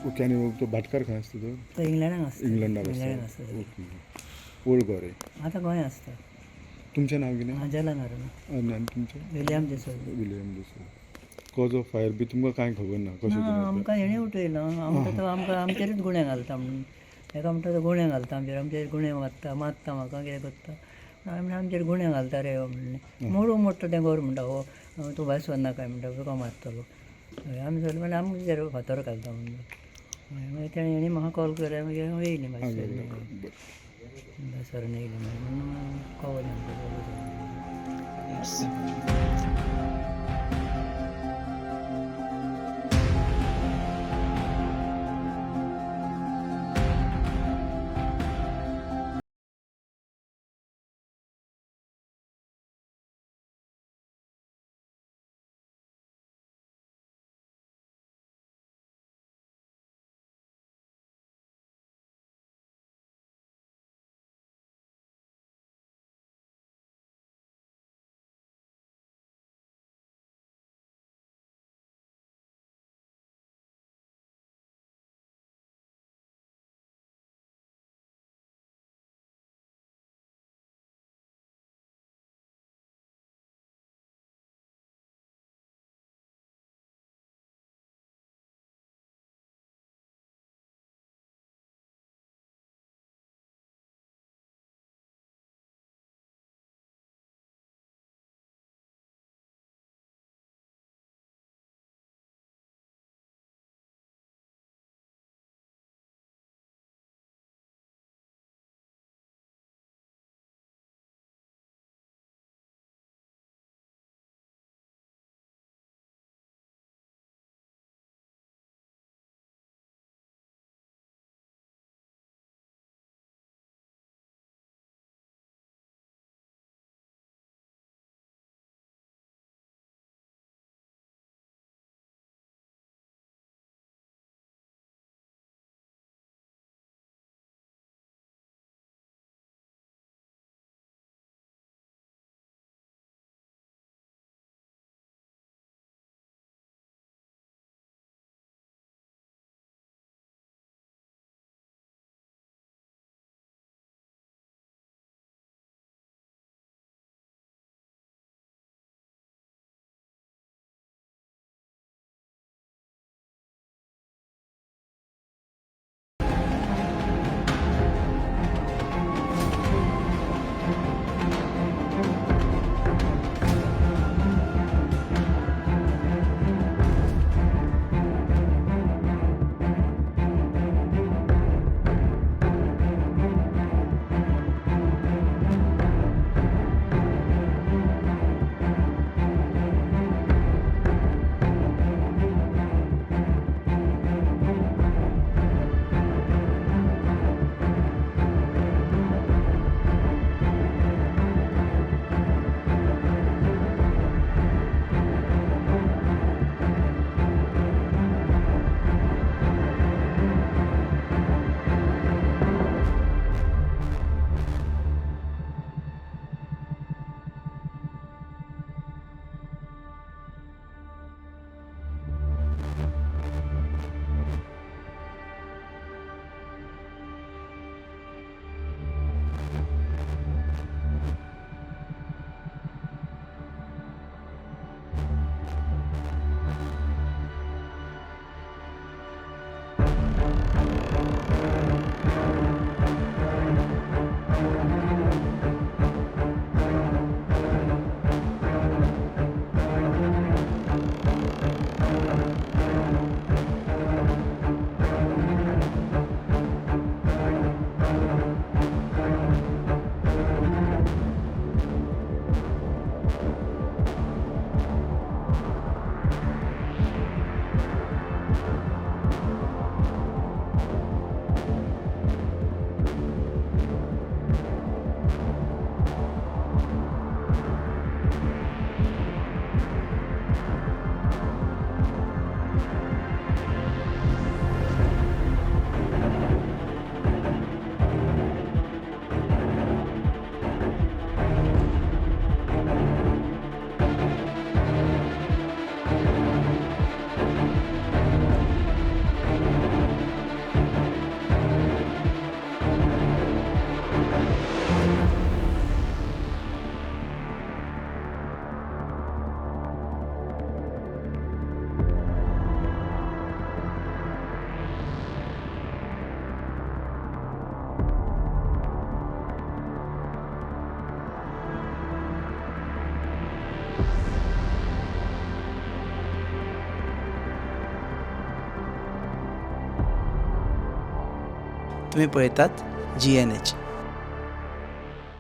Okay, आनी तो भाटकार खंय आसता तो? तो इंग्लंडाक आसता. इंग्लंडाक इंग्लंडाक आसता. आसता. ओके, ओल्ड गोरे. आतां गोंय आसता. तुमचें नांव कितें? जेला नारायण. आनी तुमचें? William D'Souza. William D'Souza. Cause of fire बी तुमकां कांय खबर ना कशें ना. कितें तें? आमकां हेणें उठयलां. आमकां तो आमकां आमचेरूच गुणे घालता म्हणून. हेका म्हणटा तो गुणे घालता आमचेर, आमचेर गुणे मारता, मारता म्हाका कितें करता. आमी म्हणलें आमचेर गुणे घालता रे हो म्हणलें. मोडूंक मोडटा तें घर म्हणटा हो, तूं भायर सरनाका म्हणटा, तुका मारतलो. हय, आमी सरलें म्हणल्यार आमचेर फातर घालता म्हणून. हय, मागीर तेणें हेणी म्हाका कॉल केलो, मागीर हांव येयलें भायर सरलें. बरें. भायर सरून येयलें मागीर म्हणून कळ्ळें आमकां. तुमी पळयतात जी एन एच.